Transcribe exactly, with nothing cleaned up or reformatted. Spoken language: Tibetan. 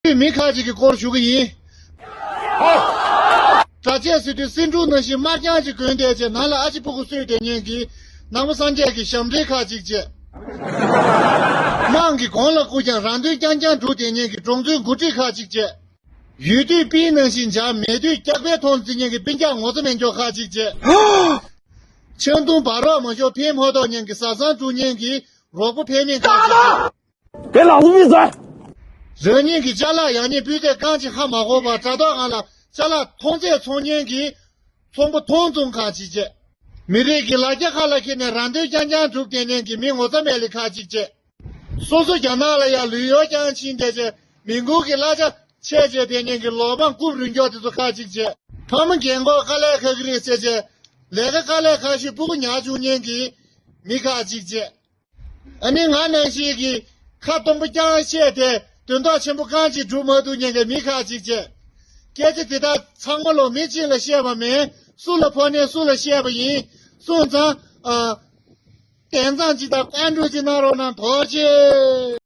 དུས་མི་ཁག་ཅིག་གི་སྐོར་ཞུ་གི་ཡིན། གྲྭ་ཆས་ཟེར་དུས་སེ་འབྲུ་ནང་བཞིན་དམར་རྐྱང་ཅིག་གོན་བསྡད་བྱས། ནང་ལ་ཨ་ཅེ་སྤུ་གུ་གསོས་བསྡད་མཁན་གྱི་ནང་པ་སངས་རྒྱས་ཀྱི་ཞབས་འདྲེན་ཁག་ཅིག་བྱས། དམངས་ཀྱི་གོང་ལ་བཀུར་ཀྱང་རང་དོན་རྐྱང་རྐྱང་སྒྲུབ་བསྡད་མཁན་གྱི་གྲོང་ཚོའི་འགོ་ཁྲིད་ཁག་ཅིག་བྱས། ཡོད་དུས་སྤུན་ནང་བཞིན་འཇགས། མེད་དུས་སྐྱག་པའི་མཐོང་བརྩི་མཁན་གྱི་སྤུན་ཀྱག་ངོ་ཚ་མེད་མཁན་ཁག་ཅིག་བྱས། ཆང་འཐུང་བག་རོགས་མ་ཤོར་ཕན་མ་ཐོགས་མཁན་གྱི་བཟའ་ཚང་དཀྲུག་མཁན་གྱི་རོགས་པ་ཕན་མེད་ཁག་ཅིག་བྱས། 给老子闭嘴！ རང་ཉིད་ཀྱི་ཅ་ལག་ཡང་ཉིད་སྤུས་ཚད་རྐང་གཅིག་ཧ་མ་གོ་བར་དྲ་ཐོག་སྒང་ལ་ཅ་ལག་མཐོང་ཚད་འཚོང་མཁན་གྱི་ཚོང་པ་མཐོང་བཙོང་ཁག་ཅིག་བྱས། མི་རིགས་ཀྱི་ལ་རྒྱ་ཁ་ལ་འཁྱེར་ནས་རང་དོན་རྐྱང་རྐྱང་སྒྲུབ་བསྡད་མཁན་གྱི་མི་ངོ་ཚ་མེད་ལི་ཁག་ཅིག་བྱས། སོ་སོ་རྒྱ་ནག་ལ་ཡང་ལུས་གཡོག་རྐྱང་ཕྱིན་བསྡད་བྱས། མི་མགོ་གི་གླ་ཆ་ཆད་བྱས་བསྡད་མཁན་གྱི་ལོག་འབངས་རྐུབ་རུས་མགྱོགས་དེ་ཚོ་ཁག་ཅིག་བྱས། ཕ་མ་རྒན་གོག་དཀའ་ལས་ཁག་གི་རེད་ཟེར་བྱས། ལས་ཀ་དཀའ་ལས་ཁག་ཤོས་སྤུ་གུ་ཉར་བཅུག་མཁན་གྱི་མི་ཁག་ཅིག་བྱས། ཨ་ནི་ང་ནང་བཞིན་གྱི་ཁ་སྟོང་པ་རྐྱང་བཤད་དེ་དོན་དག་ཆེན་པོ་རྐང་གཅིག་སྒྲུབ་མ་ཐུབ་མཁན་གྱི་མི་ཁག་ཅིག་བྱས། སྐད་ཆ་དེ་དག་ཚང་མ་ལོ་མི་གཅིག་ལ་བཤད་པ་མིན། སུ་ལ་ཕོག་ནས་སུ་ལ་བཤད་པ་ཡིན། སོང་ཙང་། ཨ། དེང་སང་ཅིག་དང་བཀའ་འདྲི་ཅིག་གནང་རོགས་གནང་། ཐུགས་རྗེ་ཆེ།